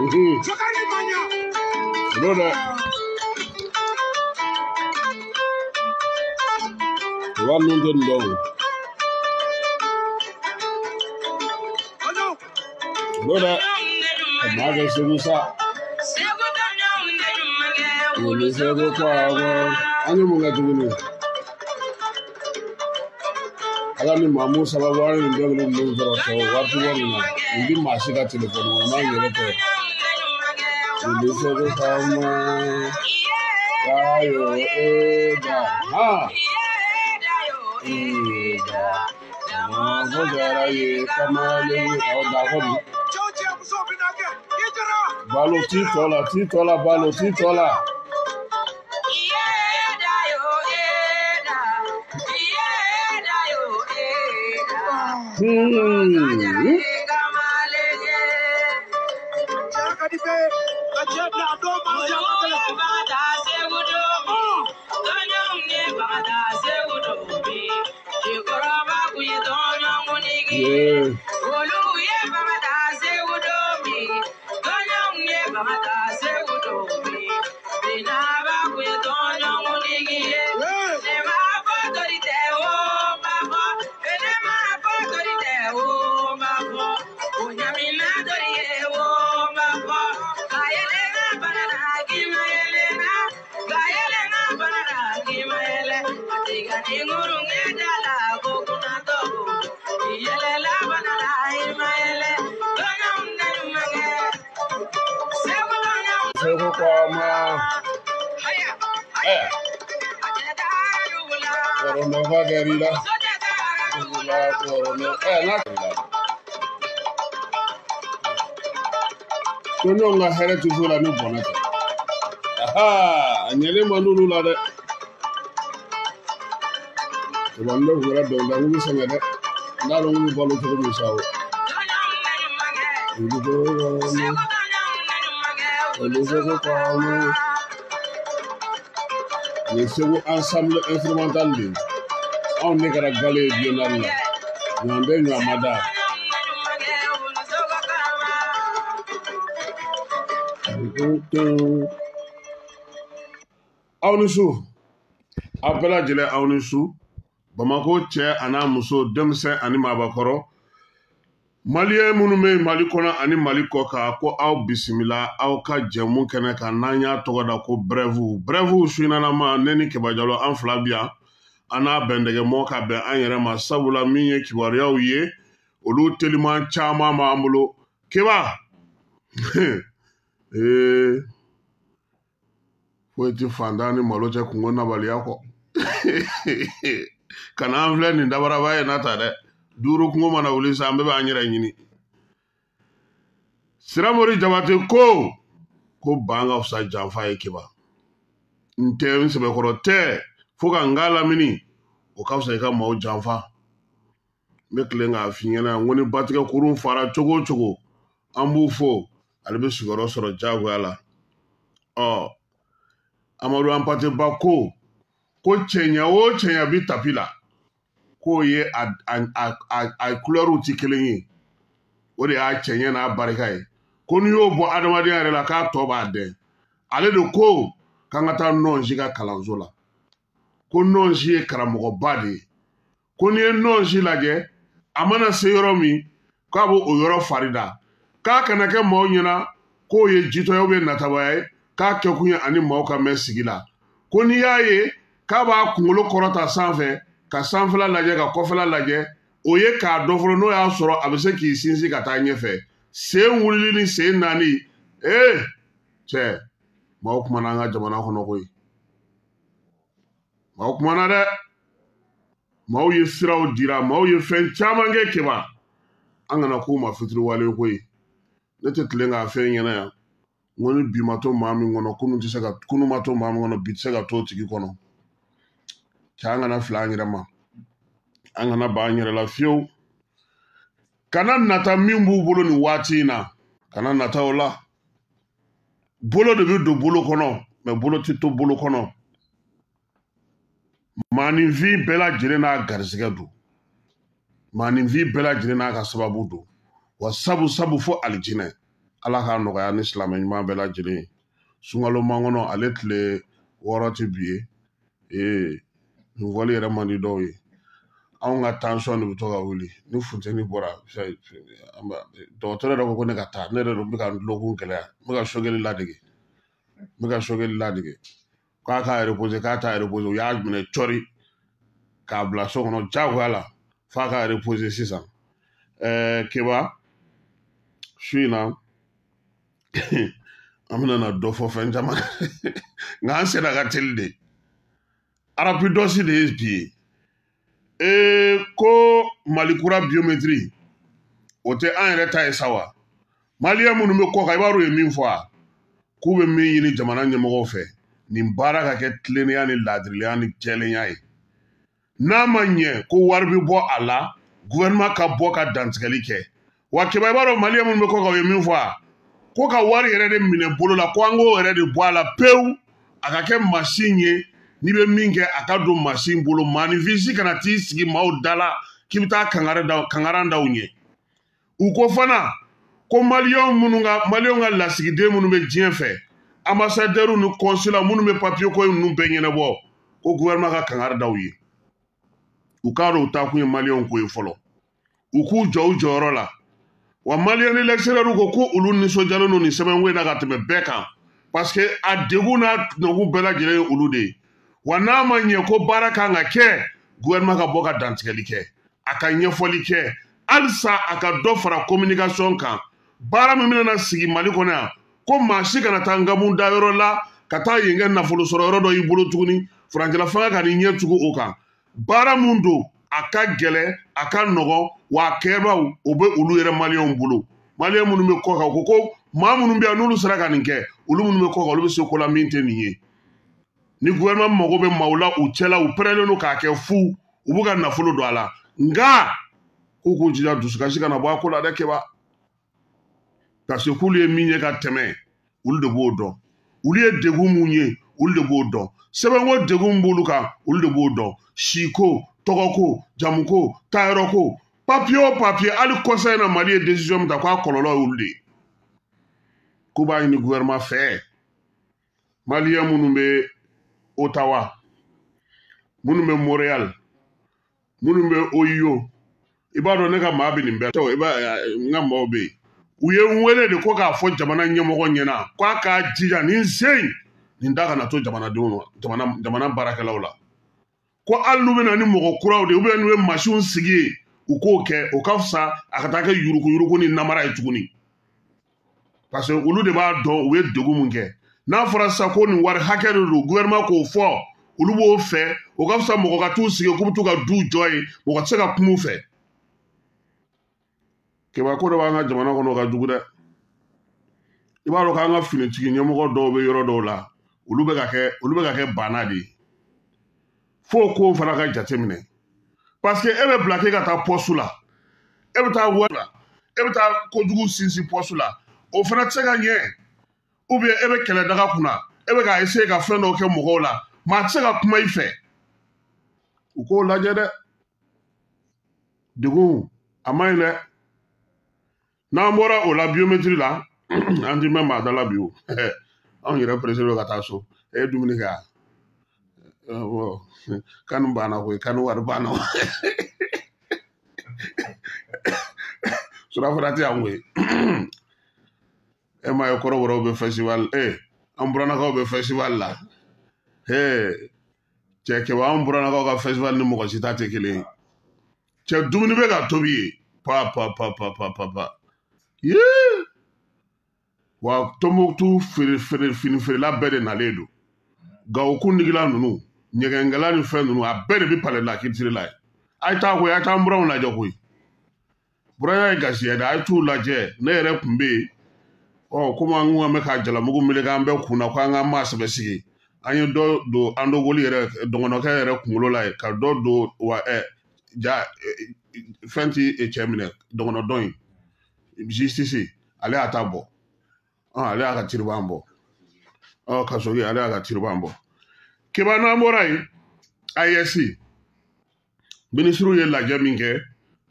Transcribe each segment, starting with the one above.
N'o dɛ, wa ninnu tɛ nin dɔn o. N'o dɛ, a maa kɛ Segu sa. Wuli Segu kɔrɔ. An ye mun kɛ tuguni? Ala ni maamu sababu an ye nin dɔnkili ninnu sɔrɔ tɔ waati wari in na. Nin ti maa si ka telefɔni kɔnɔ n'an yɛrɛ tɛ. Wuli Segu kama. Dayo eda. Ha. Eda. Mɔgɔ jara ye kamalen aw da kɔni. Balo t'i tɔ la, t'i tɔ la, balo t'i tɔ la. Yeah. Segu kɔma. Ɛ. Kɔrɔnɔfa kɛr'i la. Dugula kɔrɔnɔ. Ɛ n'a kɛr'i la. Tɔnjɔnw ka hɛrɛ tɛ foyi la ni bɔnɛ tɛ. Aha, a ɲɛlen man d'olu la dɛ. Tuba ne tun kɛra dɔnkilida n kun bɛ sɛgɛn dɛ. N t'a dɔn n kun bɛ balo cogo min sa o. Olu Segu kɔma. Nin ye Segu ensemble instrumental de ye. Anw de kɛra gale ye biennale la. Ɲɔgɔn tɛ ɲɔgɔn ma da. Aw ni su. Aw bɛɛ lajɛlen aw ni su. Bamakɔ cɛ an'a muso, denmisɛn ani maabakɔrɔ. Maliyɛn minnu bɛ Mali kɔnɔ ani Mali kɔ kan, ko aw bisimila aw ka jɛmu kɛnɛ kan n'an y'a tɔgɔ da ko Brɛvu. Brɛvu suinanama, ne ni Keba Jalo an fila bi yan. An n'a bɛndɛgɛmɔ ka bɛn an yɛrɛ ma, sabula min ye kibaruyaw ye, olu teliman caman b'an bolo. Keba! Ee, foyi tɛ fantan ni malo cɛ kungo nabaliya kɔ. Kana an filɛ nin dabaraba ye na ta dɛ. Duuru kungo mana wuli sa, an bɛɛ b'an yɛrɛ ɲini. Siramori Jabate ko ban ka fisa janfa ye Keba. N tɛ n sɛbɛkɔrɔ tɛ fo ka n ka lamini, o ka fisa i ka maaw janfa. N bɛ tilen k'a f'i ɲɛna, n ko ni batigɛ kurun fara cogo o cogo, an b'u fo, ale bɛ sigiyɔrɔ sɔrɔ diyagoya la. Ɔ, Amadu Anpate Ba ko cɛɲɛ o cɛɲɛ bi tapi la, k'o ye a kulɛriw ti kelen ye, o de y'a cɛɲɛ n'a barika ye. Ko n'i y'o bɔ adamadenya yɛrɛ la, k'a tɔ b'a dɛn. Ale de ko k'an ka taa nɔnsi ka kalanso la, ko nɔnsi ye karamɔgɔba de ye. Ko n'i ye nɔnsi lajɛ, a mana se yɔrɔ min, k'a b'o o yɔrɔ fari da, k'a kana kɛ maaw ɲɛna k'o ye jitɔ ye ubiyɛn natabaya ye, k'a kɛkun ye ani maaw ka mɛn sigi la. Ko n'i y'a ye k'a b'a kunkolo kɔrɔta sanfɛ ka sanfɛla lajɛ ka kɔfɛla lajɛ, o ye k'a dɔn fɔlɔ n'o y'a sɔrɔ a bɛ se k'i sinsin ka taa ɲɛfɛ. Sen wulili ni sen naani, ee cɛ, maaw kumana an ka jamana kɔnɔ koyi. Maaw kumana dɛ. Maaw ye siraw dira, maaw ye fɛn caman kɛ Keba. An kana k'u ma fitiriwale koyi. Ne tɛ tilen k'a fɛn ɲɛna yan. N ko ni bi ma to maa min kɔnɔ, kunun tɛ se ka, kunun ma to maa min kɔnɔ, bi tɛ se ka to o tigi kɔnɔ. Cɛ, an kana fili an yɛrɛ ma. An kana ban an yɛrɛ la fiyewu. Kana nata min b'u bolo nin waati in na, kana nata o la. Bolo de bɛ don bolo kɔnɔ, mɛ bolo tɛ to bolo kɔnɔ. Maaninfin bɛɛ lajɛlen n'a garisɛgɛ don. Maaninfin bɛɛ lajɛlen n'a ka sababu don. Wa sabu sabu fo alijinɛ. Ala k'a nɔgɔya ni silamɛ ɲuman bɛɛ lajɛlen ye. Sunkalo mankɔnɔ ale tile 6 tɛ bi ye. Ee, nin fɔli yɛrɛ man di dɔw ye. Anw ka tension de bɛ to ka wuli ni funteni bɔra. Dɔgɔtɔrɔ yɛrɛ ko ko ne ka taa, ne yɛrɛ bɛ ka n tulokun gɛlɛya, n bɛ ka sokɛli ladege, n bɛ ka sokɛli ladege. K'a k'a reposer, k'a t'a reposer, u y'a minɛ cɔri k'a bila so kɔnɔ jagoya la f'a k'a reposer sisan. Keba, su in na an bɛna na dɔ fɔ fɛn caman, nka an senna ka teli de. Rapidos de ye bi ye. Ko Mali kura biométrie o tɛ an yɛrɛ ta ye sa wa? Maliyɛn minnu bɛ kɔ kan, i b'a dɔn u ye min fɔ wa? K'u bɛ min ɲini jamana ɲɛmɔgɔw fɛ, nin baara ka kɛ tilennenya ni laadiriya ni jɛlenya ye. N'a ma ɲɛ ko wari bɛ bɔ a la, gouvernement ka bɔ ka dantigɛli kɛ. Wa Keba, i b'a dɔn maliyɛn minnu bɛ kɔ kan, u ye min fɔ wa? Ko ka wari yɛrɛ de minɛ bolo la, ko an k'o yɛrɛ de bɔ a la pewu, a ka kɛ masin ye. N'i bɛ min kɛ, a ka don masin bolo. Maaninfin si kana t'i sigi maaw da la k'i bɛ taa kangaran da u ɲɛ. U ko fana ko maliyɛnw minnu ka maliyɛnw ka lasigiden minnu bɛ diɲɛ fɛ, ambassadeurs ni consulat minnu bɛ papier ko ninnu bɛɛ ɲɛnabɔ, ko gouvernement ka kangari da u ye. U k'a dɔn u taakun ye maliyɛnw ko ye fɔlɔ, u k'u jɔ u jɔyɔrɔ la. Wa maliyɛn ni l'extérieur ko ko olu nisɔndiyalen don nin sɛbɛnko in na ka tɛmɛ bɛɛ kan, parce que a degun n'a nɔgɔn bɛɛ lajɛlen ye olu de ye. Wa n'a ma ɲɛ ko baara kan ka kɛ, gouvernement ka bɔ ka dantigɛli kɛ, a ka ɲɛfɔli kɛ, halisa a ka dɔ fara communication kan. Baara min bɛna sigi Mali kɔnɔ yan, ko maa si kana taa nkamu da yɔrɔ la ka taa yen kɛ nafolo sɔrɔ yɔrɔ dɔ y'i bolo tuguni, furancɛla fanga ka n'i ɲɛ tugu o kan. Baara mun don, a ka gɛlɛn, a ka nɔgɔn, wa a kɛbaaw o bɛ olu yɛrɛ maliyɛnw bolo. Maliyɛn minnu bɛ kɔ kan, u ko ko maa minnu bɛ yan n'olu sera ka nin kɛ, olu minnu bɛ kɔ kan, olu bɛ se ko la min tɛ nin ye. Ni gouvernement mago bɛ maaw la u cɛla, u pɛrɛnnen don k'a kɛ fu, u b'u ka nafolo don a la. Nka k'u k'u jija dusukasi kana bɔ a ko la dɛ, Keba. Parce que k'olu ye min ye ka tɛmɛ, olu de b'o dɔn. Olu ye degun mun ye, olu de b'o dɔn. Sɛbɛnko degun min b'olu kan, olu de b'o dɔn. Siko, tɔgɔko, jamuko, taayɔrɔko, papier o papier, hali kɔsa in na Mali ye décision min ta k'a kɔlɔlɔ ye olu de ye. K'u b'a ɲini gouvernement fɛ. Maliyɛn minnu bɛ Ottawa, minnu bɛ Montréal, minnu bɛ Ohio, i b'a dɔn ne ka maa bɛ nin bɛɛ, i b'a n ka maaw bɛ yen. U ye n wele de ko k'a fɔ jamana ɲɛmɔgɔ ɲɛna k'a k'a jija nin sen nin da kana to jamanadenw ma, jamana baarakɛlaw la. Ko hali n'u bɛ na ni mɔgɔ kuraw de ye, ou bien n'u ye masinw sigi yen, u k'o kɛ, o ka fisa a ka taa kɛ yuruguyurugu ni namara ye tuguni. Parce que olu de b'a dɔn u ye degun mun kɛ. N'a fɔra sisan ko nin wari hakɛ de don, gouvernement k'o fɔ, olu b'o fɛ, o ka fisa mɔgɔ ka t'u sigi k'u bɛ t'u ka du jɔ yen, mɔgɔ tɛ se ka kuma u fɛ. Keba, ko dɔ b'an ka jamana kɔnɔ, o ka jugu dɛ. I b'a dɔn k'an ka finitigi ɲɛmɔgɔ dɔw bɛ yɔrɔ dɔw la, olu bɛ ka kɛ banna de ye. F'o ko fana ka jateminɛ. Parce que e bɛ bila k'e ka taa poste la, e bɛ taa wari la, e bɛ taa kojugu sinsin poste la, o fana tɛ se ka ɲɛ. Ou bien e bɛ kɛlɛdaga kunna, e bɛ ka essayer ka fɛn dɔw kɛ mɔgɔw la, maa tɛ se ka kuma i fɛ. U k'o lajɛ dɛ. Degun a man ɲi dɛ. N'an bɔra o la biométrie la, an ti mɛn maa da la bi o. Anw yɛrɛ pressé don ka taa so. E ye dumuni kɛ wa? Kanu banna koyi, kanu wari banna. Surafana tɛ yan koyi. E m'a ye kɔrɔbɔrɔw bɛ festival, an burannakaw bɛ festival la. Cɛ Keba, an burannakaw ka festival ni mɔgɔ si ta tɛ kelen ye. Cɛ, dumuni bɛ ka tobi yen. Pa pa pa pa pa pa pa. Yee! Wa Tombouctou feere feere fini feerela bɛɛ de nalen don. Gawo kundigila ninnu, ɲɛgɛnkɛla ni fɛn ninnu, a bɛɛ de bɛ palais de la culture la yen. A ye taa koyi, a ye taa an buranw lajɛ koyi. Buranya ye gasi ye dɛ, a ye t'u lajɛ. Ne yɛrɛ tun bɛ yen. Ɔ, komi an kun bɛ ka jalamugu meleke an bɛɛ kun na ko an ka maa sɛbɛ sigi. An ye dɔ don an dɔgɔli yɛrɛ, dɔgɔnɔkɛ yɛrɛ kunkolo la yen, ka dɔ don wa ja fɛn ti cɛ minɛ, dɔgɔnɔ dɔ in. Justice, ale y'a ta bɔ. Ale y'a ka tiriban bɔ. Kasogi, ale y'a ka tiriban bɔ. Keba, n'an bɔra yen, AES minisiriw ye lajɛ min kɛ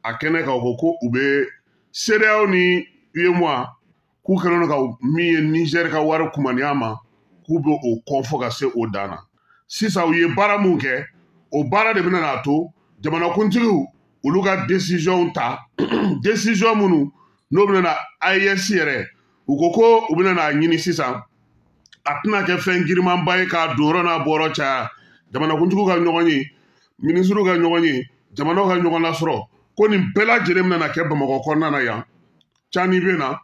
a kɛnɛ kan, u ko ko u bɛ CEDEAO ni UEMOA K'u kɛlen don ka min ye Niger ka wari kumaniya ma, k'u bɛ o kɔn fo ka se o dan na. Sisan u ye baara mun kɛ, o baara de bɛna n'a to jamanakuntigiw olu ka décision ta, décision minnu n'o bɛna na AES yɛrɛ, u ko ko u bɛna n'a ɲini sisan, a tɛna kɛ fɛn girimanba ye k'a don yɔrɔ n'a bɔyɔrɔ caya, jamanakuntigiw ka ɲɔgɔn ye, minisiriw ka ɲɔgɔn ye, jamanaw ka ɲɔgɔn lasɔrɔ, ko nin bɛɛ lajɛlen bɛna kɛ Bamakɔ kɔnɔna na yan. Cani bɛ na,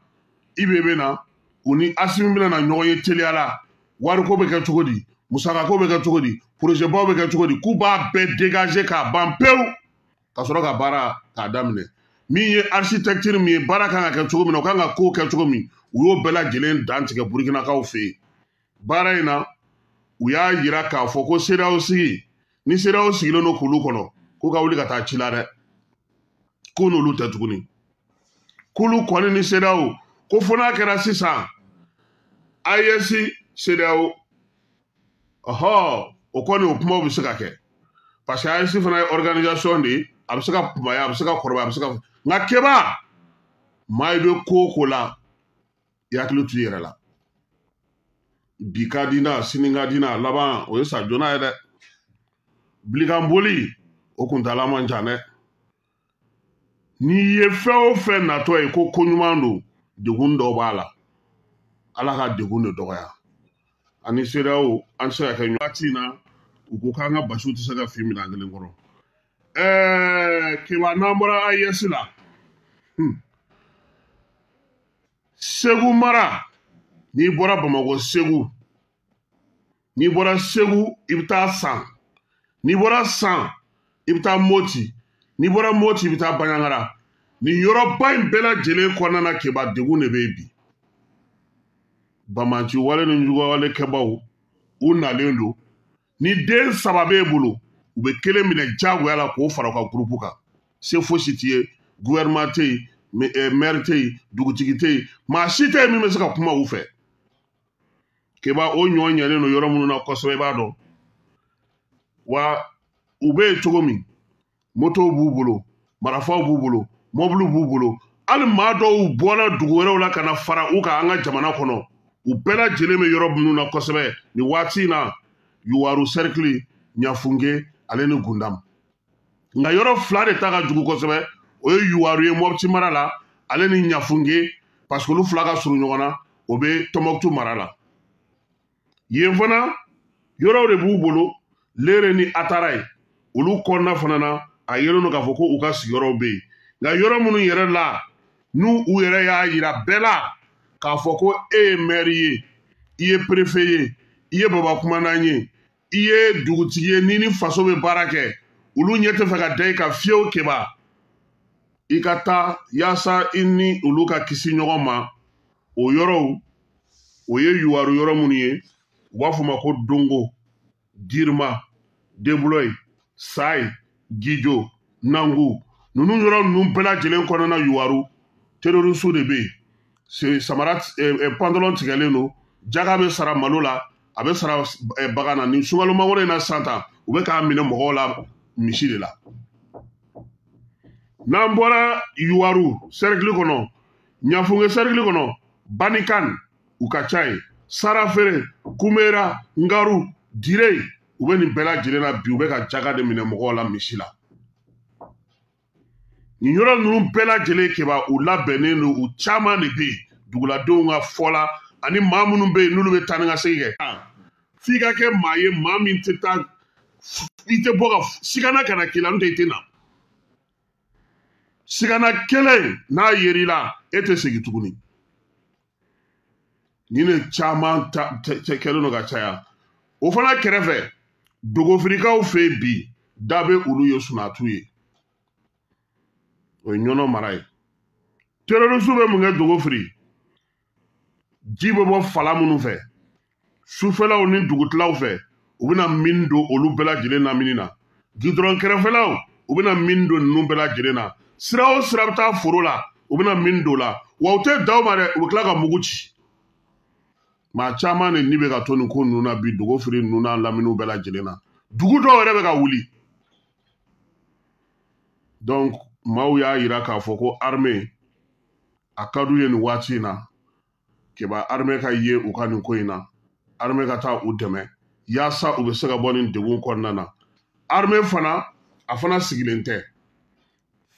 Ibe bɛ na, u ni Asimi bɛna na ɲɔgɔn ye teliya la. Wariko bɛ kɛ cogo di, musakako bɛ kɛ cogo di, projet baw bɛ kɛ cogo di, k'u b'a bɛɛ dégager k'a ban pewu ka sɔrɔ ka baara k'a daminɛ. Min ye architecture min ye, baara kan ka kɛ cogo min na, u kan ka kow kɛ cogo min, u y'o bɛɛ lajɛlen dantigɛ Burukinakaw fɛ yen. Baara in na, u y'a yira k'a fɔ ko CEDEAO sigi, ni CEDEAO sigilen don k'olu kɔnɔ, k'u ka wuli ka taa ci la dɛ, k'u n'olu tɛ tuguni, k'olu kɔni ni CEDEAO, ko fo n'a kɛra sisan AES CEDEAO, ɔhɔ, o kɔni o kumaw bɛ se ka kɛ, parce que AES fana ye organisation de ye, a bɛ se ka kunbaya, a bɛ se ka kɔrɔbaya, a bɛ se ka, nka Keba, maa i bɛ ko o ko la, i hakili to i yɛrɛ la. Bi ka di na, sini ka di na, laban o ye sa joona ye dɛ. Bilikanboli o kuntaala man jan dɛ. N'i ye fɛn o fɛn natɔ ye ko ko ɲuman don, degun dɔ b'a la, Ala ka degun de dɔgɔya. Ani CEDEAO an tɛ se ka kɛ ɲɔgɔn waati in na, u ko k'an ka basiw tɛ se ka fin minɛn kelen kɔrɔ. Keba, n'an bɔra AES la, Segu mara, n'i bɔra Bamakɔ Segu, n'i bɔra Segu i bɛ taa San, n'i bɔra San i bɛ taa Moti, n'i bɔra Moti i bɛ taa Banjagara. Nin yɔrɔba in bɛɛ lajɛlen kɔnɔna na, Keba, degun de bɛ yen bi. Banbaanci wale ni juguwale kɛbaw u nalen don. Ni den 3 b'e bolo, u bɛ kelen minɛ diyagoya la k'o fara u ka gurupu kan. Se fosi t'i ye, gouvernement tɛ yen, maire tɛ yen, dugutigi tɛ yen, maa si tɛ yen min bɛ se ka kuma u fɛ. Keba, o ɲɔ ɲɛnen don yɔrɔ minnu na kosɛbɛ, i b'a dɔn. Wa u bɛ yen cogo min, motow b'u bolo, marifaw b'u bolo, mɔbiliw b'u bolo, hali maa dɔw bɔra dugu wɛrɛw la ka na fara u kan an ka jamana kɔnɔ. U bɛɛ lajɛlen bɛ yɔrɔ minnu na kosɛbɛ nin waati in na, Yuwaru cercle, Ɲafunke ale ni Gundam. Nka yɔrɔ 2 de ta ka jugu kosɛbɛ, o ye Yuwaru ye Mɔpti mara la, ale ni Ɲafunke, parce que olu 2 ka surun ɲɔgɔn na, o bɛ Tɔnbɔkutu mara la. Yen fana yɔrɔw de b'u bolo, Lere ni Atara ye, olu kɔnɔna fana na, a yelen don k'a fɔ ko u ka sigiyɔrɔw bɛ yen. Nka yɔrɔ minnu yɛrɛ la, n'u u yɛrɛ y'a yira bɛɛ la k'a fɔ ko e ye maire ye, i ye préfet ye, i ye baba kumandan ye, i ye dugutigi ye, n'i ni faso bɛ baara kɛ, olu ɲɛ tɛ fɛ ka da i kan fiyewu. Keba, i ka taa yaasa i ni olu ka kisi ɲɔgɔn ma. O yɔrɔw, o ye Yuwaru yɔrɔ minnu ye, u b'a fɔ o ma ko Dongo, Dirima, Debuloyi, Sayi, Gijo, Nangu. Ninnu yɔrɔ ninnu bɛɛ lajɛlen kɔnɔna Yuwaru, terroriste de bɛ yen. Samara pantalon tigɛlen don, jaga bɛ sara malo la, a bɛ sara bagan na. Nin sunkalo mangoro in na sisan tan, u bɛ k'a minɛ mɔgɔw la misi de la. N'an bɔra Yuwaru cercle kɔnɔ, Ɲafunke cercle kɔnɔ, Banikan u ka ca yen, Sarafere, Kumera, Ngaru, Dire, u bɛ nin bɛɛ lajɛlen na bi, u bɛ ka jaga de minɛ mɔgɔw la misi la. Nin yɔrɔ ninnu bɛɛ lajɛlen, Keba, u labɛnnen don, u caman de bɛ yen duguladenw ka fɔ la, ani maa minnu bɛ yen n'olu bɛ taa ni ka segin kɛ. F'i ka kɛ maa ye, maa min tɛ taa, i tɛ bɔ ka sigana ka na k'i la, n'o tɛ i tɛ na. Sigana kelen n'a yer'i la, e tɛ segin tuguni. Nin de caman kɛlen don ka caya. O fana kɛrɛfɛ, dogofirikaw fɛ yen bi, da bɛ olu ye, sunatu ye, o ye Ɲɔnɔ mara ye. Terroriste bɛ mun kɛ Dogofiri? Ji bɛ bɔ fala minnu fɛ, sufɛlaw ni dugutilaw fɛ, u bɛna min don olu bɛɛ lajɛlen lamini na. Gidɔrɔn kɛrɛfɛlaw, u bɛna min don ninnu bɛɛ lajɛlen na. Sira o sira bɛ taa foro la, u bɛna min don la. Wa u tɛ dan o ma dɛ, u bɛ tila ka mugu ci. Maa caman de ni bɛ ka to nin ko ninnu na bi, Dogofiri ninnu n'a laminiw bɛɛ lajɛlen na. Dugu dɔw yɛrɛ bɛ ka wuli. Donc maaw y'a yira k'a fɔ ko armée a ka d'u ye nin waati in na. Keba armée ka ye u ka nin ko in na, armée ka taa u dɛmɛ yaasa u bɛ se ka bɔ nin degun kɔnɔna na. Armée fana, a fana sigilen tɛ,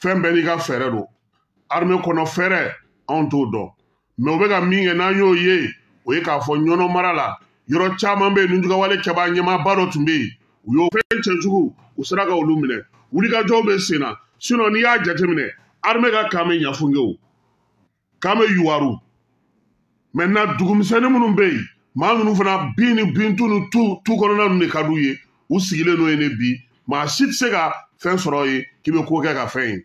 fɛn bɛɛ n'i ka fɛɛrɛ don. Armée kɔnɔ fɛɛrɛ anw t'o dɔn, mais u bɛ ka min kɛ n'an y'o ye, o ye k'a fɔ Ɲɔnɔ mara la yɔrɔ caman bɛ yen, nijugawale kɛbaa ɲɛmaaba dɔ tun bɛ yen, u y'o fɛn cɛjugu, u sera ka olu minɛ. Wulikajɔw bɛ sen na. Sinon n'i y'a jateminɛ, armée ka camp bɛ Ɲafunke, o camp bɛ Yuwaru. Maintenant dugumisɛnnin minnu bɛ yen, maa ninnu fana bin ni bintu ni tu kɔnɔna ninnu de ka d'u ye, u sigilen n'o ye ne bi, maa si tɛ se ka fɛn sɔrɔ yen k'i bɛ ko kɛ ka fɛn ye.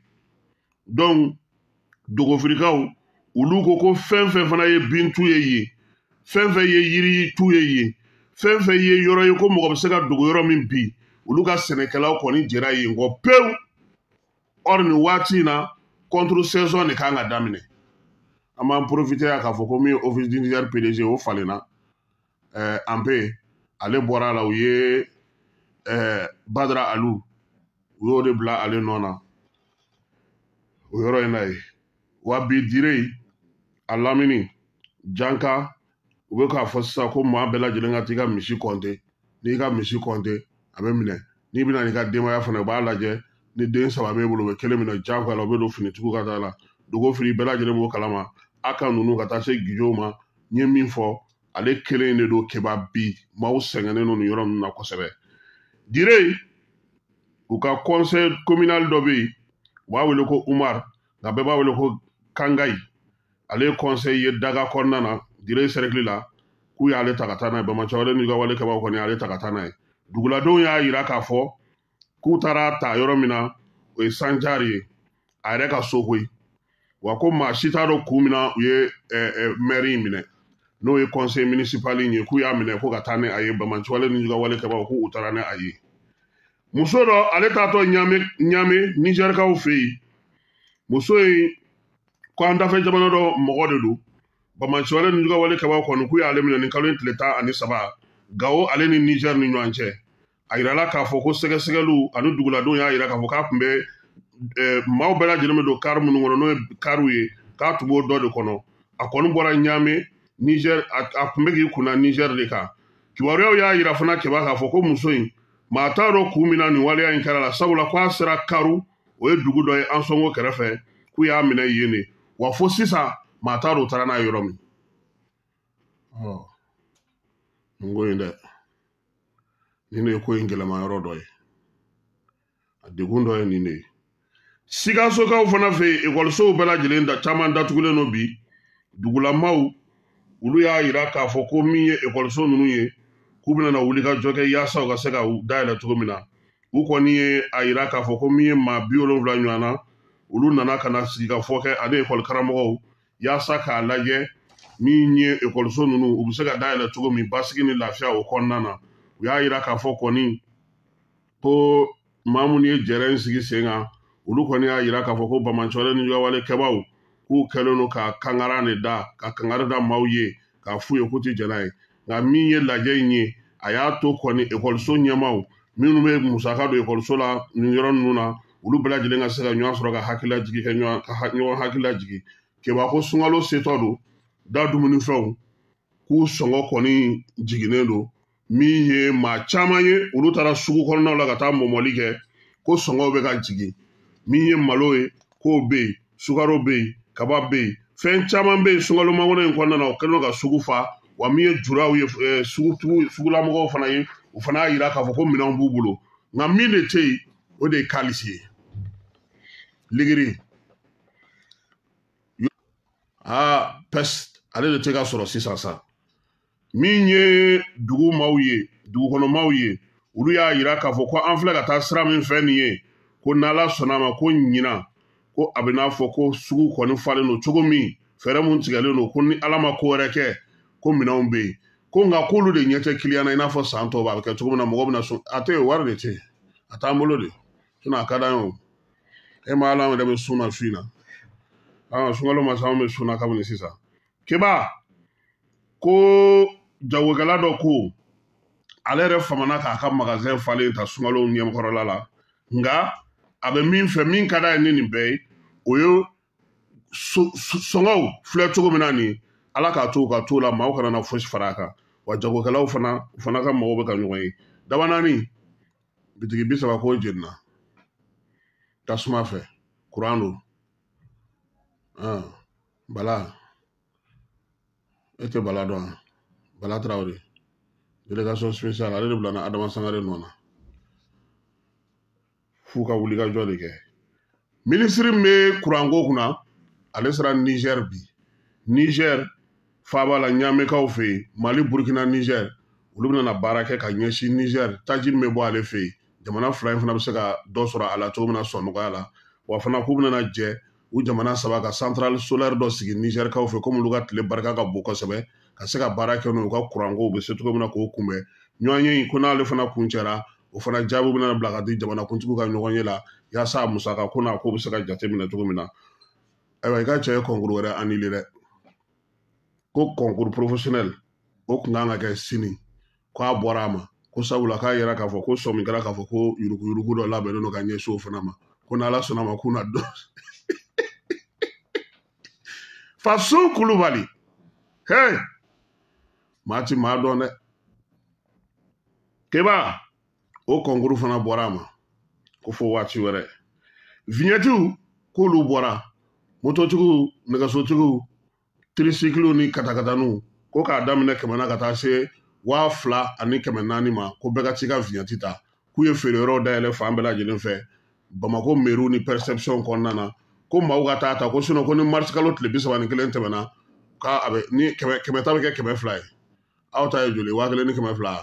Donc dogofirikaw olu ko ko fɛn fɛn fana ye bintu ye yen, fɛn fɛn ye yiri tu ye yen, fɛn fɛn ye yɔrɔ ye ko mɔgɔ bɛ se ka dogo yɔrɔ min bi, olu ka sɛnɛkɛlaw kɔni jɛra yen kɔ pewu. Or nin waati in na, contre saison de kan ka daminɛ. An b'an profiter ya k'a fɔ ko min ye office du Niger PDG, o falenna, Anpe ale bɔra a la, u ye Badara Alu, u y'o de bila ale nɔ na o yɔrɔ in na yen. Wa bi dire a lamini Janka, u bɛ k'a fɔ sisan ko maa bɛɛ lajɛlen ka t'i ka misi kɔnte. N'i ka misi kɔnte, a bɛ minɛ. N'i bɛna n'i ka denbaya fana, u b'a lajɛ ni den 3 b'e bolo, u bɛ kelen minɛ jagoya la, u bɛ don finitigiw ka taa la. Dogo fili bɛɛ lajɛlen b'o kalama. A ka ninnu ka taa se gijow ma. N ye min fɔ, ale kelen de don. Keba bi maaw sɛgɛnnen don nin yɔrɔ ninnu na kosɛbɛ. Dire u ka conseil communal dɔ bɛ yen, u b'a wele ko Umar, nka bɛɛ b'a wele ko Kangayi. Ale ye conseil ye daga kɔnɔna na Dire cercle la, k'u y'ale ta ka taa n'a ye. Bamakɔ n'u ka wale kɛbaaw kɔni y'ale ta ka taa n'a ye. Duguladenw y'a yira k'a fɔ k'u taara ta yɔrɔ min na, o ye Sanjari ye, a yɛrɛ ka so koyi. Wa ko maa si t'a dɔn kun min na u ye maire in minɛ, n'o ye conseil municipal in ye, k'u y'a minɛ ko ka taa ni a ye. Bamakɔ n'u ka wale kɛbaaw k'u taara ni a ye. Muso dɔ, ale taatɔ Ɲame Nizɛrikaw fɛ yen, muso in ko an dafɛ jamana dɔ mɔgɔ de don. Bamakɔ n'u ka wale kɛbaaw kɔni k'u y'ale minɛ nin kalo in tile 13, Gawo ale ni Nizɛri ni ɲɔgɔn cɛ. A yirala k'a fɔ ko sɛgɛsɛgɛliw ani duguladenw y'a yira k'a fɔ k'a tun bɛ maaw bɛɛ lajɛlen bɛ don kari minnu kɔnɔ, n'o ye kariw ye, k'a tun b'o dɔ de kɔnɔ. A kɔni bɔra Ɲame Nizɛri, a tun bɛ k'i kunna Nizɛri de kan. Kibaruyaw y'a yira fana Keba k'a fɔ ko muso in, maa t'a dɔn kun min na nin waleya in kɛra la, sabula k'a sera Karu, o ye dugu dɔ ye Ansɔngo kɛrɛfɛ, k'u y'a minɛ yen de. Wa fo sisan maa t'a dɔn u taara n'a ye yɔrɔ min. Ɔ nin ko in dɛ, nin de ye ko in gɛlɛma yɔrɔ dɔ ye, a degun dɔ ye nin de ye. Sikasokaw fana fɛ yen, ekɔlisow bɛɛ lajɛlen da caman datugulen don bi. Dugulamaw olu y'a yira k'a fɔ ko min ye ekɔliso ninnu ye, k'u bɛna na wuli ka jɔ kɛ yaasa u ka se ka dayɛlɛ cogo min na. U kɔni ye a yira k'a fɔ ko min ye maa 70 ɲɔgɔn na, olu nana ka na sigi ka fɔ kɛ ani ekɔli karamɔgɔw yaasa k'a lajɛ min ye ekɔliso ninnu, u bɛ se ka dayɛlɛ cogo min basigi ni lafiya o kɔnɔna na. U y'a yira k'a fɔ kɔni ko maa minnu ye jɛrɛ in sigi sen kan, olu kɔni y'a yira k'a fɔ ko Bamakɔ ni wale kɛbaaw k'u kɛlen don ka kangara de da, ka kangari da maaw ye k'a f'u ye k'u tɛ jɛn n'a ye. Nka min ye lajɛ in ye, a y'a to kɔni ekɔliso ɲɛmaaw minnu bɛ musaka don ekɔliso la nin yɔrɔ ninnu na, olu bɛɛ lajɛlen ka se ka ɲɔgɔn sɔrɔ ka hakililajigi kɛ ɲɔgɔn ka ɲɔgɔn hakililajigi. Keba ko sunkalo setɔ don, da dumunifɛnw k'u sɔngɔ kɔni jiginnen don. Min ye maa caman ye, olu taara sugu kɔnɔnaw la ka taa mɔmɔli kɛ, ko sɔngɔw bɛ ka jigin. Min ye malo ye, k'o bɛ yen, sukaro bɛ yen, kaba bɛ yen, fɛn caman bɛ yen sunkalo makɔnɔ in kɔnɔna na, o kɛlen don ka sugu fa. Wa min ye juraw ye, sugulamɔgɔw fana ye, u fana y'a yira k'a fɔ ko minɛnw b'u bolo. Nka min de tɛ yen, o de ye kalisi ye, ligiri pɛsi, ale de tɛ ka sɔrɔ sisan sa. Min ye dugu maaw ye, dugukɔnɔ maaw ye, olu y'a yira k'a fɔ ko an filɛ ka taa sira min fɛ nin ye, ko n'Ala sɔnna a ma, ko ɲinan ko a bɛ n'a fɔ ko sugu kɔni falen don cogo min, fɛɛrɛ mun tigɛlen don, ko ni Ala ma ko wɛrɛ kɛ, ko minɛnw bɛ yen, ko nka k'olu de ɲɛ tɛ kiliyan na i n'a fɔ san tɔw a bɛ kɛ cogo min na, mɔgɔ bɛna sun a tɛ yen, wari de tɛ yen, a t'an bolo de, sinon a ka d'an ye o. E ma Ala yɛrɛ bɛ sun na su in na, sunkalo ma se, anw bɛ sun na kabini sisan. Keba ko jagokɛla dɔ ko ale yɛrɛ famana k'a ka magasin falen ta sunkalo ɲɛkɔrɔla la, nka a bɛ min fɛ, min ka d'a ye ni nin bɛɛ ye, o ye sɔngɔw filɛ cogo min na nin, Ala k'a to u ka t'o la, maaw kana na fosi fara a kan. Wa jagokɛlaw fana, u fana ka mɔgɔw bɛ ka ɲɔgɔn ye. Dabanaani bitigi 30 k'o jenina tasuma fɛ, kuran don. Bala, e tɛ Bala dɔn? Bala Tarawele, délégation spéciale, ale de bila Adama Sangare nɔ na f'u ka wulikajɔ de kɛ. Minisiri min bɛ kuranko kunna, ale sera Niger bi. Niger faaba la, Ɲamekaw fɛ yen, Mali, Burkina, Niger, olu bɛna na baara kɛ ka ɲɛsin Niger taji min bɛ bɔ ale fɛ yen. Jamana fila in fana bɛ se ka dɔ sɔrɔ a la cogo min na sɔn nɔgɔya la. Wa fana k'u bɛna na jɛ u jamana saba ka centrale solaire dɔ sigi Nigerkaw fɛ, komi olu ka tile barika ka bon kosɛbɛ, ka se ka baara kɛ n'o ye, u ka kurankow bɛ se cogo min na k'o kunbɛn. Ɲɔgɔnye in ko n'ale fana kuncɛra, o fana jaabi bɛna bila ka di jamanakuntigiw ka ɲɔgɔnye la, yaasa a musaka ko n'a ko bɛ se ka jate minɛ cogo min na. Ayiwa, i ka cɛ ye concours wɛrɛ annulé dɛ, ko concours professionnel o kun kan ka kɛ sini, k'a bɔra a ma, ko sabula k'a yira k'a fɔ ko sɔmi kɛra k'a fɔ ko yuruguyurugu dɔ labɛnnen don ka ɲɛsin o fana ma, ko n'Ala sɔnna ma k'u na dɔn. Faso Kulubali, hey, maa ti maa dɔn dɛ. Keba, o concours fana bɔra a ma, ko fo waati wɛrɛ. Vignettiw k'olu bɔra, mototigiw, nɛgɛsotigiw, tricyclew ni katakataniw, ko k'a daminɛ 100 na ka taa se 2400 ma, ko bɛɛ ka t'i ka vignette ta. K'u ye feere yɔrɔw dayɛlɛ fan bɛɛ lajɛlen fɛ, Bamako mairie ni perception kɔnɔna na, ko maaw ka taa ta, ko sinon ko ni mars kalo tile 31 tɛmɛna, k'a bɛ ni kɛmɛ ta bɛ kɛ 200 ye. Aw ta ye joli? 1200.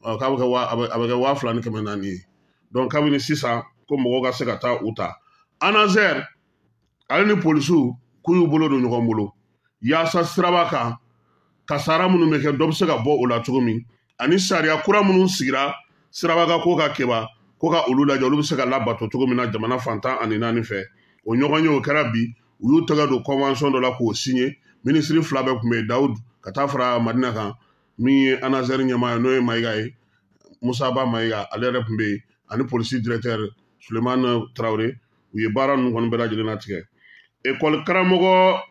K'a bɛ kɛ waa, a bɛ kɛ 2400 ye. Donc kabini sisan ko mɔgɔw ka se ka taa u ta. ANASER ale ni polisiw k'u y'u bolo don ɲɔgɔn bolo yaasa siraba kan kasara minnu bɛ kɛ, dɔ bɛ se ka bɔ o la cogo min, ani sariya kura minnu sigira siraba kan ko ka keba, ko ka olu lajɛ, olu bɛ se ka labato cogo min na jamana fan 14 fɛ. O ɲɔgɔn ye o kɛra bi, u y'u tɛgɛ don convention dɔ la k'o signé. Minisiri fila bɛɛ tun bɛ yen, Dawud ka taa fara Madina kan, min ye ANASER ɲɛmaa ye, n'o ye Mayiga ye, Musa Ba Mayiga, ale yɛrɛ tun bɛ yen, ani polisi directeur Sulemani Tarawele. U ye baara ninnu kɔni bɛɛ lajɛlen latigɛ. Ekɔli karamɔgɔ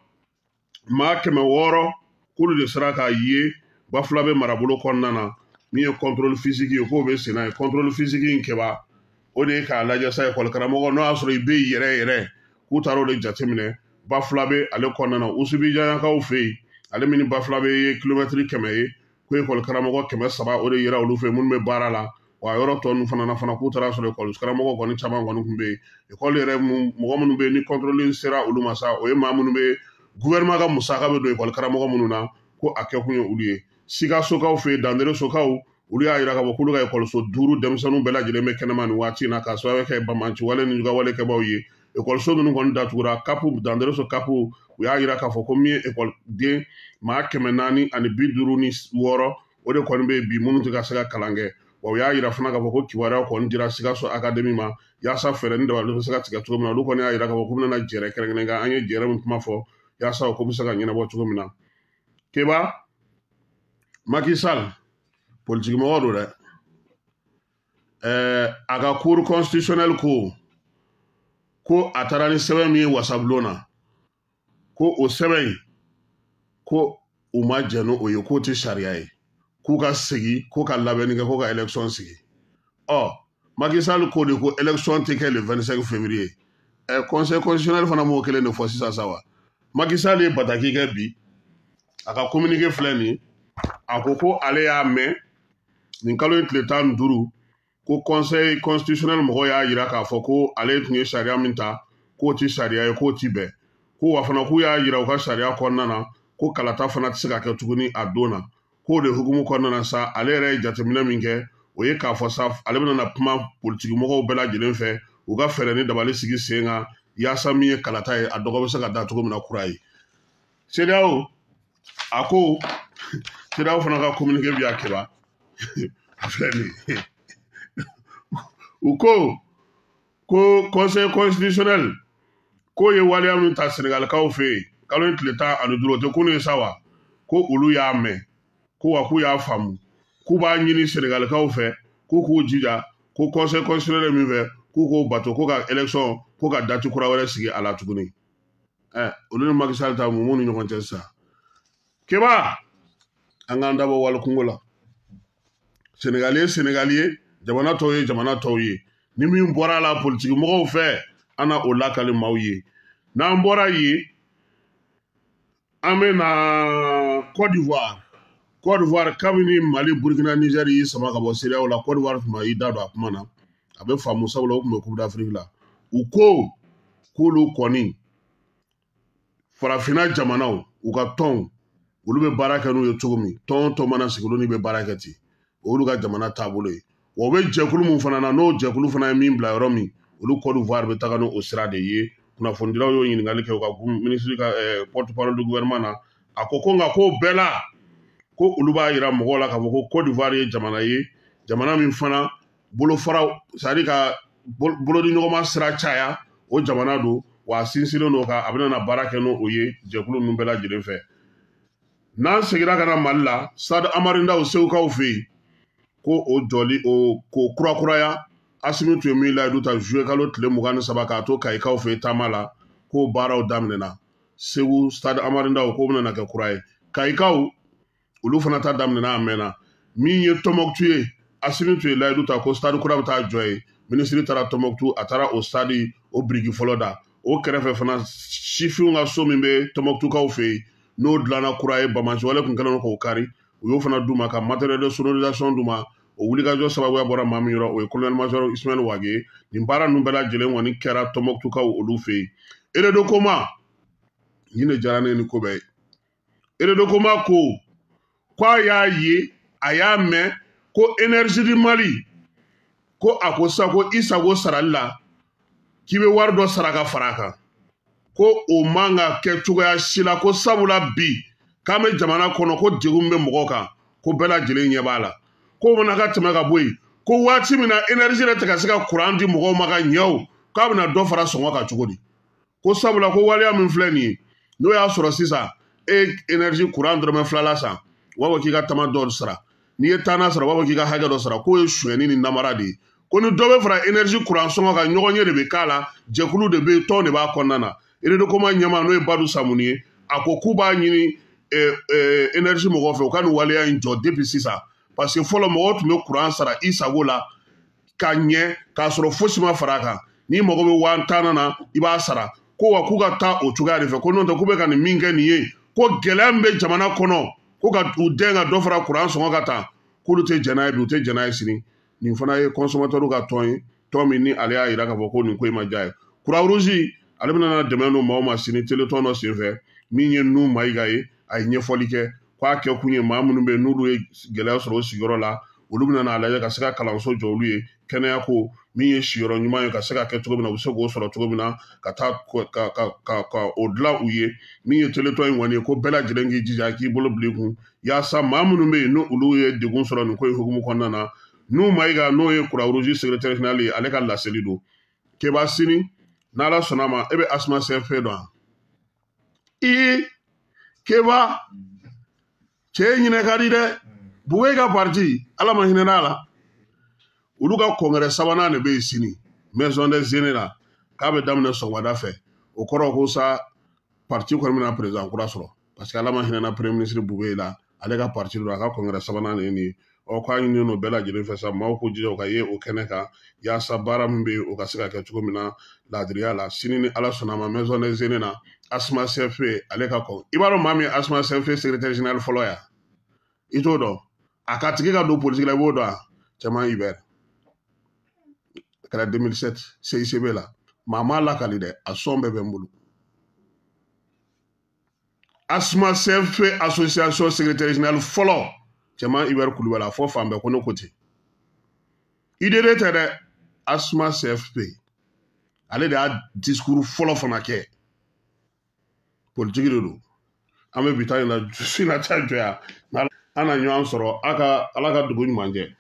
maa 600 k'olu de sera k'a ye Bafulabe marabolo kɔnɔna na, min ye contrôle physique ye, k'o bɛ sen na ye. Contrôle physique in kɛba, o de ye k'a lajɛ sa ekɔli karamɔgɔ n'o y'a sɔrɔ i bɛ yɛrɛ yɛrɛ, k'u taara o de jateminɛ Bafulabe ale kɔnɔna na. Usubijanyakaw fɛ yen, ale min ni Bafulabe ye kilomɛtiri 100 ye, ko ekɔli karamɔgɔ 300 o de yera olu fɛ minnu bɛ baara la. Wa yɔrɔ tɔ ninnu fana na fana, k'u taara sɔrɔ ekɔli karamɔgɔ kɔni caman kɔni tun bɛ yen. Ekɔli yɛrɛ mɔgɔ minnu bɛ yen ni contrôle sera olu ma sa, o ye maa minnu bɛ gouvernement ka musaka bɛ don ekɔli karamɔgɔ minnu na, ko a kɛkun ye olu ye. Sikasokaw fɛ yen, Danderesokaw, olu y'a yira k'a fɔ k'olu ka ekɔliso 5 denmisɛnninw bɛɛ lajɛlen bɛ kɛnɛma nin waati in na, k'a sababu kɛ banbaanci wale ni juguwale kɛbaaw ye. Ekɔliso ninnu kɔni datugura. Kapu, Dandereso kapu, u y'a yira k'a fɔ ko min ye ekɔliden maa 456, o de kɔni bɛ bi minnu tɛ ka se ka kalan kɛ. Wa u y'a yira fana k'a fɔ ko kibaruya kɔni dira Sikaso akademi ma, yaasa fɛɛrɛ ni dabali bɛ se ka tigɛ cogo min na. Olu kɔni y'a yira k'a fɔ k'u bɛna jɛrɛ kɛrɛnkɛrɛn kan, an ye jɛrɛ min kuma fɔ, yaasa o ko bɛ se ka ɲɛnabɔ cogo min na. Keba, Macky Sall politiki mɔgɔ don dɛ. A ka cour constitutionnelle ko a taara ni sɛbɛn min ye wasabulon na, ko o sɛbɛn in ko u ma jɛn n'o ye, k'o tɛ sariya ye, k'u ka segin ko ka labɛnni kɛ, ko ka élection sigi. Macky Sall ko de ko élection tɛ kɛ le 25 février. Conseil constitutionnel fana m'o kelen de fɔ sisan sa wa. Macky Sall ye bataki kɛ bi, a ka communiqué filɛ nin ye. A ko ko ale y'a mɛn nin kalo in tile 15 ko conseil constitutionnel mɔgɔw y'a yira k'a fɔ ko ale tun ye sariya min ta, k'o ti sariya ye, k'o ti bɛn, ko wa fana k'u y'a yira u ka sariya kɔnɔna na ko kalata fana tɛ se ka kɛ tuguni a don na. K'o de hukumu kɔnɔna na sa, ale yɛrɛ ye jateminɛ min kɛ, o ye k'a fɔ sa ale bɛna na kuma politikimɔgɔw bɛɛ lajɛlen fɛ, u ka fɛɛrɛ ni dabali sigi sen kan yaasa min ye kalata ye, a dɔgɔ bɛ se ka da cogo min na kura ye. CEDEAO, a ko CEDEAO fana ka communiqué bi a kɛba, a filɛ nin ye. U ko ko conseil constitutionnel k'o ye waleya min ta Senegalikaw fɛ yen kalo in tile 15, o tɛ kunun ye sa wa, ko olu y'a mɛn, ko wa k'u y'a faamu, k'u b'a ɲini Senegalikaw fɛ k'u k'u jija ko conseil constitutionnel min fɛ k'u k'o bato, ko ka élection ko ka date kura wɛrɛ sigi a la tuguni. Olu ni Macky Sall ta mun b'u ni ɲɔgɔn cɛ sisan? Keba, an k'an dabɔ wali kungo la. Senegali ye Senegali ye, jamana tɔw ye jamana tɔw ye. Ni min bɔra a la politiki mɔgɔw fɛ, an na o lakali maaw ye. N'an bɔra yen, an bɛ na Côte d'Ivoire. Côte d'Ivoire, kabini Mali, Burkina, Niger y'i sama ka bɔ CEDEAO la, Côte d'Ivoire tun ma i da don a kuma na. A bɛ faamu sabula o tun bɛ Coupe d'Afrique la. U ko k'olu kɔni farafinna jamanaw u ka tɔnw olu bɛ baara kɛ n'u ye cogo min, tɔn o tɔn mana sigi olu ni bɛ baara kɛ ten, olu ka jamana taabolo ye. Wa u bɛ jɛkulu min fana na, n'o jɛkulu fana ye min bila yɔrɔ min, olu Côte d'Ivoire bɛ taga n'o sira de ye. Kunnafonidilaw y'o ɲininkali kɛ u ka ministre ka porte parole du gouvernement na. A ko ko nka k'o bɛɛ la, ko olu b'a yira mɔgɔw la k'a fɔ ko Côte d'Ivoire ye jamana ye, jamana min fana bolofaraw, c'est à dire ka bolodiɲɔgɔnma sira caya, o jamana don, wa a sinsinlen don ka a bɛna na baara kɛ n'o ye jɛkulu ninnu bɛɛ lajɛlen fɛ. N'an seginna ka na Mali la, Stade Amari Ndaw Segukaw fɛ yen, ko o jɔli o k'o kurakuraya, Asimi tun ye min layidu ta juillet kalo tile 23 k'a to Kayikaw fɛ yen taama la, k'o baaraw daminɛna. Segu Stade Amari Ndaw k'o bɛna kɛ kura ye. Kayikaw olu fana ta daminɛna a mɛnna. Min ye Tɔnbɔkutu ye, Asimi tun ye layidu ta ko stade kura bɛ taa jɔ yen. Minisiri taara Tɔnbɔkutu, a taara o stade o biriki fɔlɔ da. O kɛrɛfɛ fana sifinw ka so min bɛ Tɔnbɔkutukaw fɛ yen, n'o dilanna kura ye, Bamansiwale tun kɛlen don k'o kari, u y'o fana d'u ma ka matériel de sonorisation d'u ma. O wulikajɔ sababuya bɔra maa min yɔrɔ, o ye colonel major Ismaël Wage ye. Nin baara ninnu bɛɛ lajɛlen kɔni kɛra Tɔnbɔkutukaw olu fɛ yen. Eredokoma, nin de diyara ne ni ko bɛɛ ye. Eredokoma ko k'a y'a ye, a y'a mɛn ko énergie du Mali ko a ko sisan ko i sago sarali la k'i bɛ wari dɔ sara ka fara a kan, ko o man ka kɛ cogoya si la, ko sabula bi k'an bɛ jamana kɔnɔ ko degun bɛ mɔgɔw kan, ko bɛɛ lajɛlen ɲɛ b'a la, k'o mana ka tɛmɛ ka bɔ yen, ko waati min na énergie yɛrɛ tɛ ka se ka courant di mɔgɔw ma ka ɲɛ o, k'a bɛna dɔ fara sɔngɔ kan cogo di? Ko sabula ko waleya min filɛ nin ye, n'o y'a sɔrɔ sisan e énergie courant dɔrɔmɛ fila la san, u b'a fɔ k'i ka tama dɔ sara, n'i ye tanna sara, u b'a fɔ k'i ka hakɛ dɔ sara, k'o ye sonyɛni ni namara de ye. Ko ni dɔ bɛ fara énergie courant sɔngɔ kan, ɲɔgɔn ye de bɛ k'a la, jɛkulu de bɛ yen, tɔn de b'a kɔnɔna na. Eredokoma ɲɛmaa n'o ye Badu Samuni ye, a ko k'u b'a ɲini énergie mɔgɔw fɛ u ka nin waleya in jɔ depuis sisan, parce que fɔlɔ mɔgɔw tun bɛ courant sara i sago la ka ɲɛ k'a sɔrɔ fosi ma fara a kan, n'i mago bɛ 10,000 na i b'a sara. Ko wa k'u ka taa o cogoya de fɛ, ko n'o tɛ k'u bɛ ka nin min kɛ nin ye, ko gɛlɛya min bɛ jamana kɔnɔ, ko ka u dɛn ka dɔ fara courant sɔngɔ kan tan, k'olu tɛ jɛn n'a ye bi, u tɛ jɛn n'a ye sini. Nin fana ye consommateur ka tɔn ye, tɔn min ni ale y'a yira k'a fɔ ko nin ko in ma diya ye. Croix Rouge ale bɛna na dɛmɛ don maaw ma sini téléthon dɔ senfɛ, min ye Nu Mayiga ye, a ye ɲɛfɔli kɛ k'a kɛ kun ye maa minnu bɛ yen n'olu ye gɛlɛya sɔrɔ o sigiyɔrɔ la, olu bɛna n'a lajɛ ka se ka kalanso jɔ olu ye, kɛnɛya ko min ye siyɔrɔ ɲuman ye ka se ka kɛ cogo min na, u bɛ se k'o sɔrɔ cogo min na ka taa ka o dilan u ye. Min ye téléthon in kɔni ye, ko bɛɛ lajɛlen k'i jija k'i bolo bila i kun yaasa maa minnu bɛ yen n'olu ye degun sɔrɔ nin ko in hukumu kɔnɔna na. Nu Mayiga n'o ye Croix Rouge secrétaire général ye, ale ka laseli don. Keba sini n'Ala sɔnna ma, e bɛ Asma CFP dɔn wa? I Keba cɛ ɲinɛ ka di dɛ. Bube ka parti Ala ma hinɛ n'a la, olu ka congrès sabanan de bɛ yen sini maison des aînés la, k'a bɛ daminɛ sɔgɔmada fɛ. O kɔrɔ ko sa parti kɔni bɛna président kura sɔrɔ, parce que Ala ma hinɛ na premier ministre Bube la, ale ka parti don, a ka congrès sabanan de ye nin ye. Ɔ k'a ɲininen don bɛɛ lajɛlen fɛ sa, maaw k'u jija u ka ye o kɛnɛ kan yaasa baara min bɛ yen o ka se ka kɛ cogo min na laadiriya la. Sini ni Ala sɔnna ma, maison des aînés na, Asma CFP ale ka kɔn. I b'a dɔn maa min ye Asma CFP secrétaire général fɔlɔ ya? I t'o dɔn? A ka tigi ka don politique la, i b'o dɔn wa? Cɛman Hubert, a kɛra 2007 CICB la, maa m'a lakali dɛ, a sɔn bɛɛ bɛ n bolo. Asma CFP association secrétaire général fɔlɔ Cɛman Hubert Kulubali, a fɔ fan bɛɛ ko ne ko ten. IDD tɛ dɛ, Asma CFP ale de y'a discours fɔlɔ fana kɛ. Politique de don. An bɛ bi ta in na, su na ta jɔ yan, an na ɲɔgɔn sɔrɔ. A ka Ala ka dugu ɲuman jɛ.